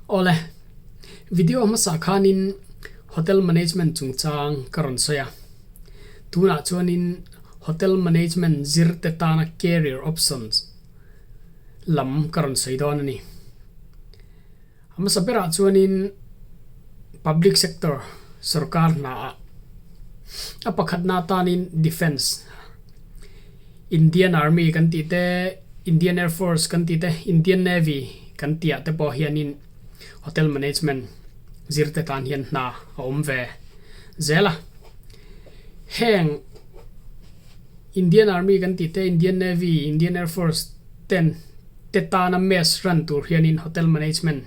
Awle, video hmasa khanin Hotel Management chungchang ka rawn sawi a. Tunah chuanin Hotel Management zir te tana career options lam ka rawn sawi dawn a ni. A hmasa berah chuanin Public Sector sorkar hnaah a pakhatna atanin Defence, Indian Army kan tih te, Indian Air Force kan tih te, Indian Navy kan tih ah te pawh hianin Hotel Management zir te tan hian hna a awm ve zel a. Heng Indian Army kan tih te, Indian Navy, Indian Air Force ten te tana mess run tur hianin Hotel Management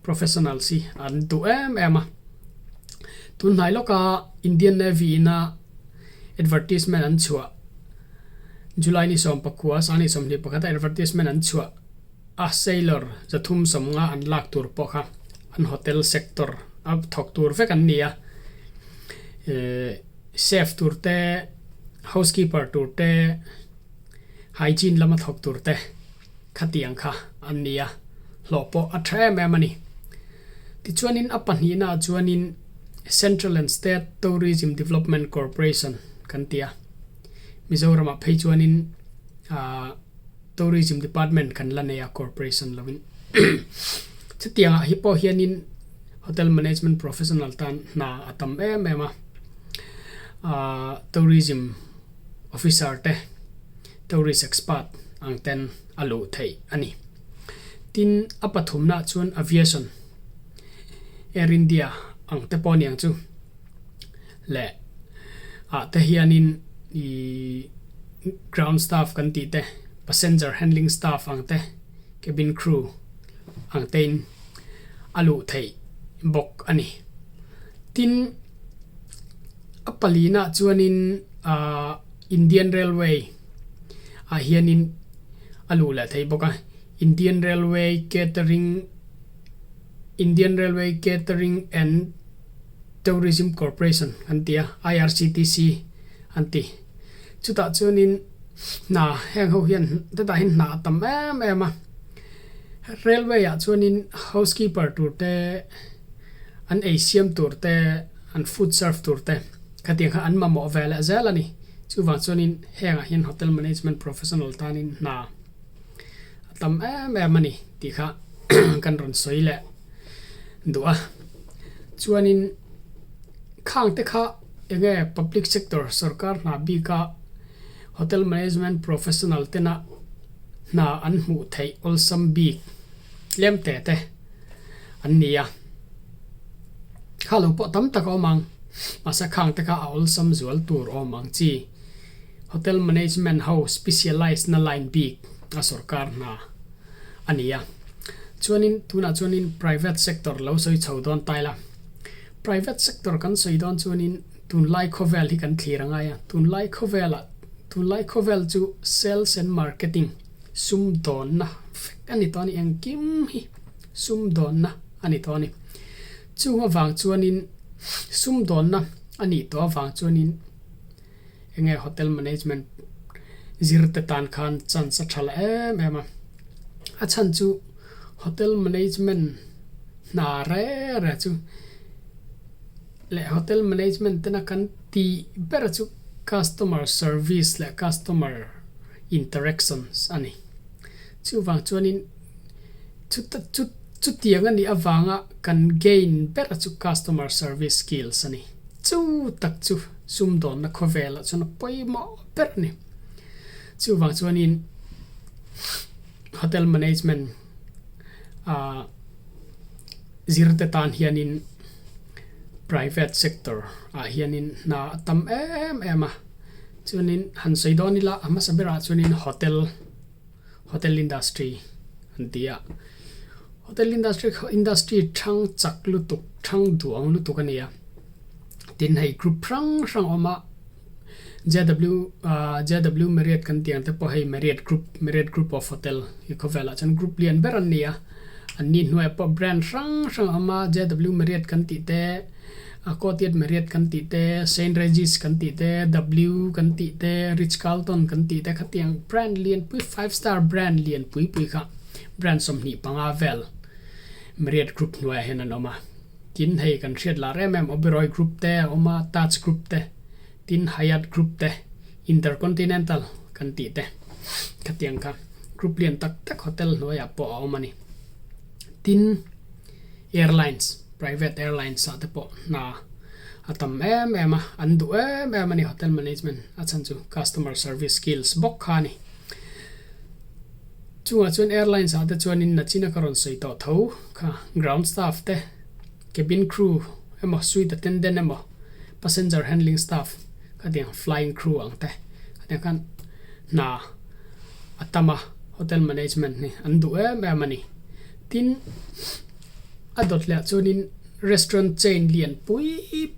Professionals hi an duh em em a. Tunhnai lawka Indian Navy ina advertisement an chhuah July ni 10 sangni 21 a advertisement an chhuah a sailor 350 an lak tur pawh kha an hotel sector a thawk tur vek an ni a. Chef tur te, housekeeper tur te, hygiene lama thawk tur te khatiang kha an ni a, hlawh pawh a tha em em a ni. Tichuanin a pahnihnaah chuanin Central and State Tourism Development Corporation kan ti a, Mizoramah phei chuanin aah Tourism Department kan la nei a Corporation lovin. Chutiangah hi pawh hianin Hotel Management Professional tan hna a tam em em a, aah Tourism Officer te, Tourist Expert ang ten a luh theih a ni. Tin, a pathumnaah chuan Aviation, Air India ang te pawh a ni ang chu leh ah te hianin ih ground staff kan tih te, passenger handling staff ang te, cabin crew ang tein a luh theih bawk a ni. Tin, a palinaah chuanin ahh Indian Railway ah hianin a luh leh theih bawk a, Indian Railway Catering Indian Railway Catering and Tourism Corporation an ti a, IRCTC an ti. Chutah chuanin hna heng ho hian hetah hian hna a tam em em a, Railway ah chuanin housekeeper tur te an ei siam tur te an food serve tur te khatiang kha an mamawh ve leh zel a ni. Chuvang chuanin hengah hian hotel management professional tanin hna a tam em em a ni tih kha kan rawn sawi leh duh a. Chuanin khang te kha eng nge public sector sorkar hna bika hotel management professional tena hna an hmuh theih awlsam bik tlem te te an ni a. Kha lo pawh tam tak a awm ang, mahse khang te kha a awlsam zual tur a awm ang chi. Hotel management ho specialise na line bik a sorkar hna a ni a. Chuanin tunah chuanin private sector lo sawi chho dawn ta ila. Private sector kan sawi dawn chuanin tunlai khawvel hi kan thlir a ngai a, tunlai khawvelah tunlai khawvel chu sales and marketing sumdawnna vek a ni tawh a ni, engkim hi sumdawnna a ni tawh a ni. Chung avang chuanin sumdawnna a nih tawh avang chuanin eng nge hotel management zir te tan khan chance a tha la em em a. A chhan chu hotel management hna re re chu leh hotel management tena kan tih ber chu customer service leh customer interactions a ni. Chuvang chuanin chuta chu chutiang a nih avanga kan gain ber chu customer service skills a ni. Chu tak chu sumdawnna khawvelah chuan a pawimawh ber a ni. Chuvang chuanin hotel management ah zir te tan hianin private sector ah hianin hna a tam em em a. Chuanin han sawi dawn ila a hmasa berah chuanin hotel hotel industry an ti a. Hotel industry kha industry thang chak lutuk thang duang lutuk a ni a. Tin hei group hrang hrang a awm a J_W ah J_W Marriott kan tih ang te pawh hei Marriott group Marriott group of hotel hi khawvelah chuan group lian ber an ni a. An ni hnuaiah pawh brand hrang hrang a awm a J_W Marriott kan tih te a Courtyard Marriott kan tih te Saint Regis kan tih te W kan tih te Ritz Carlton kan tih te khatiang brand lian pui five star brand lian pui pui kha brand 25 vel. Marriott Group hnuaiah hian an awm a. Tin, hei kan hriat lar em em Oberoi Group te a awm a, Taj Group te, tin Hyatt Group te, Intercontinental kan tih te khatiang kha group lian tak tak hotel hnuaiah pawh a awm a ni. Tin, airlines, private airlines ah te pawh hna a tam em em a, an duh em em a ni hotel management a chhan chu customer service skills bawk kha a ni. Chungah chuan airlines ah te chuanin nachina ka rawn sawi tawh tho kha ground staff te, cabin crew emaw suite attendant emaw passenger handling staff khatiang flying crew ang te khatiang khan hna a tam a hotel management hi an duh em em a ni. Tin a dawt leh ah chuanin restaurant chain lian pui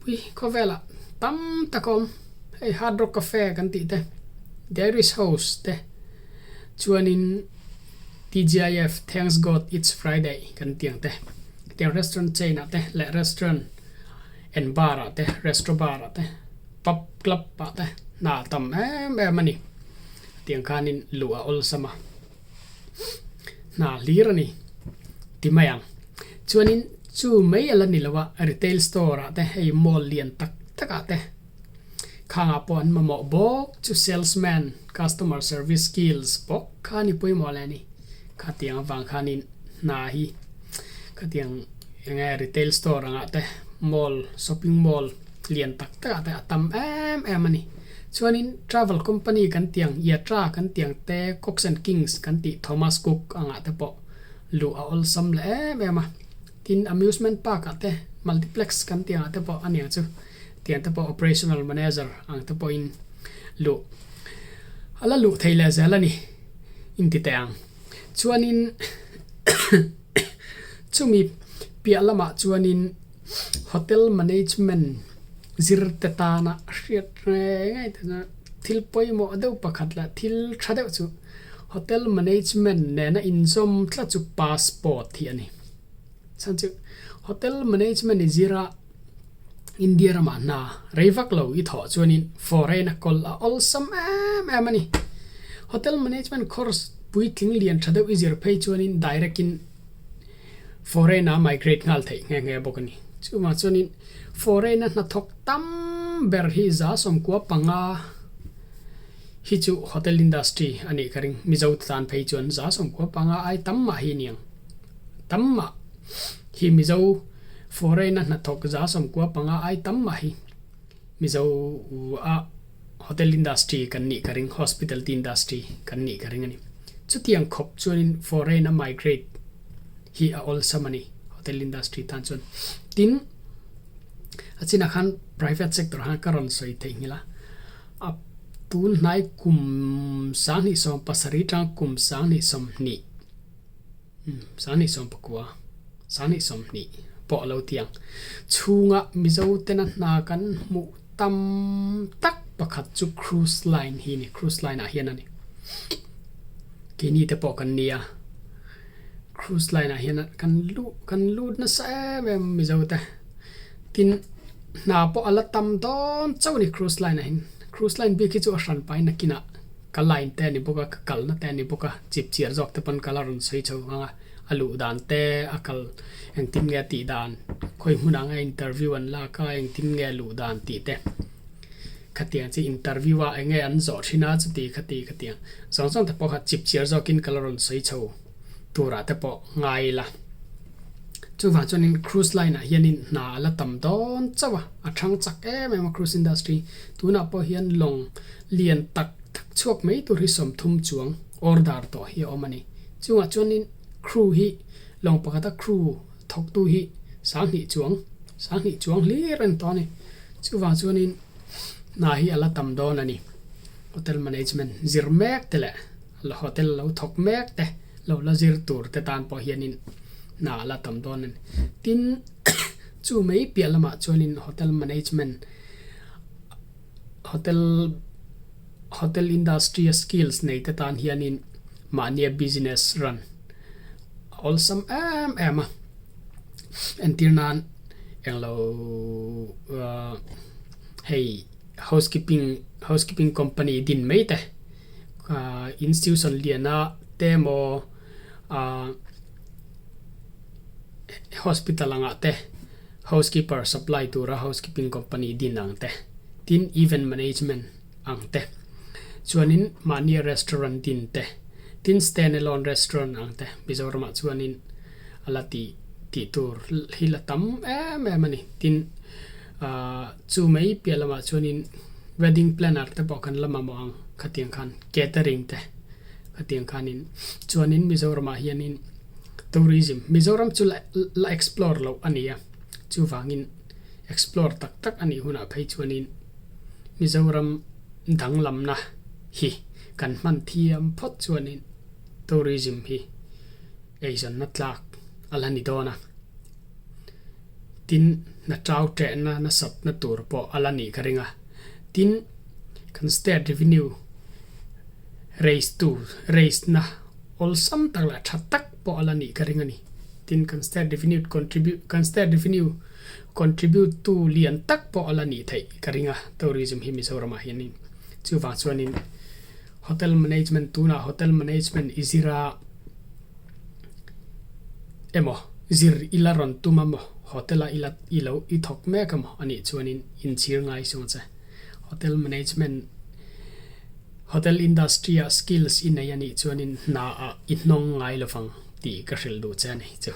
pui khawvelah tam tak a awm hei hard rock cafe kan tih te the irish house te. Chuanin TGIF, Thanks God It's Friday, kan tih ang te, hetiang restaurant chain ah te leh restaurant and bar ah te, restro bar ah te, pub club ah te hna a tam em em a ni. Hetiang khanin luh a awlsam a, hna hlir a ni ti mai ang. Chuanin chu mai a la ni lo a, retail store ah te hei mall lian tak tak ah te, Khangah pawh an mamawh bawk chu salesman, customer service skills bawk kha ni pawimawh leh a ni. Khatiang avang khanin hna hi khatiang eng nge retail store angah te mall, shopping mall lian tak takah te a tam em em a ni. Chuanin travel company kan tiang Yatra kan tiang te Cox and Kings kan tih Thomas Cook angah te pawh luh a awlsam leh em em a. Tin amusement park ah te multiplex kan tiangah te pawh a niang chu. Tiang te pawh operational manager ang te pawhin luh a la luh thei leh zel a ni inti teh ang. Chuanin chumi piah lamah chuanin hotel management zir te tana hriat reng reng te chu thil pawimawh deuh pakhat leh thil tha deuh chu hotel management nena inzawm tlat chu passport hi a ni. Chhan chu hotel management i zira. India ramah hna rei vak lo i thawh chuanin foreign a kawl a awlsam em em a ni. Hotel management course puitling lian tha deuh i zir phei chuanin direct in foreign a migrate nghal theih nghe nghe bawk a ni. Chuvang chuanin foreign a hnathawk tam ber hi 95 hi chu hotel industry a nih ka ring. Mizo tan phei chuan 95 ai tam mah hi a ni ang. Tam mah hi Mizo Foreign a hnathawk 95 ai tam mah hi Mizo a hotel industry kan nih ka ring, hospitality industry kan nih ka ring a ni. Chutiang khawp chuanin foreign a migrate hi a awlsam a ni hotel industry tan chuan. Tin, a chinah khan private sector khan ka rawn sawi theihnghilh a, a tun hnai kum 2017 tang kum 2020, 2019, 2020 pawh a lo ti ang. Chhunga Mizo tena hna kan hmuh tam tak pakhat chu cruise line hi a ni, cruise line ah hian a ni. Keini te pawh kan nia, cruise line ah hian kan luh kan lut nasa em em Mizo te. Tin, hna pawh a la tam dawn chauh a ni cruise line ah hian. Cruise line bik hi chu a hran pahin nakinah. Ka line te a ni bawk a, ka kalna te a ni bawk a, chip chiar zawk te pawn ka la rawn sawi chho ang a, a luh dan te, a kal engtin nge a tih dan, khawi hmunah nge interview an lak a, engtin nge a luh dan tih te, khatiang chi interview a enge an zawh thin a chuti khati khatiang zawng zawng te pawh kha chip chiar zawkin ka la rawn sawi chho turah te pawh ngai ila. Chuvang chuanin cruise line ah hianin hna a la tam dawn chauh a, a thang chak em em a cruise industry tunah pawh hian lawng lian tak tak chhuak mai tur hi 30 chuang order tawh hi a awm a ni. Chungah chuanin crew hi lawng pakhata crew thawktu hi 2000 chuang 2000 chuang hlir a ni tawh a ni. Chuvang chuanin hna hi a la tam dawn a ni. Hotel management zir mek te leh hotel lo thawk mek te lo la zir tur te tan pawh hianin hna a la tam dawn a ni. Tin chu mai piah lamah chuanin hotel management Hotel hotel industry a skills nei te tan hianin mahnia business run a awlsam em em a entir nan englo ahh hei housekeeping housekeeping company din mai te ahh institution liana te emaw ahh. Hospital angah te housekeeper supply tura housekeeping company din ang te, tin event management ang te, chuanin mahnia restaurant din te, tin stand alone restaurant ang te Mizoramah chuanin a la tih tih tur hi la tam em em a ni. Tin ahh chu mai piah lamah chuanin wedding planner te pawh kan la mamawh ang khatiang khan catering te khatiang khanin chuanin Mizoramah hianin Tourism, Mizoram chu la la explore loh a ni a, chuvangin explore tak tak a nih hunah phei chuanin Mizoram danglamna hi kan hman thiam phawt chuanin tourism hi eizawnna tlak a la ni dawn a. Tin, hna chau ṭehna nasatna tur pawh a la nih ka ring a. Tin, kan state revenue raise tu raise na awlsam tak leh tha tak pawh a la nih ka ring a ni. Tin, kan state revenue contribute kan state revenue contribute tu lian tak pawh a la nih theih ka ring a tourism hi Mizoramah hianin. Chuvang chuanin hotel management tunah hotel management i zir a emaw zir ila rawn tum a maw hotel a ila i lo i thawk mek a maw anih chuanin inchhir ngai sung che. Hotel management Hotel industry ah skills i nei anih chuanin hna ah i hnawng ngai lovang tih ka hrilh duh che a ni chu.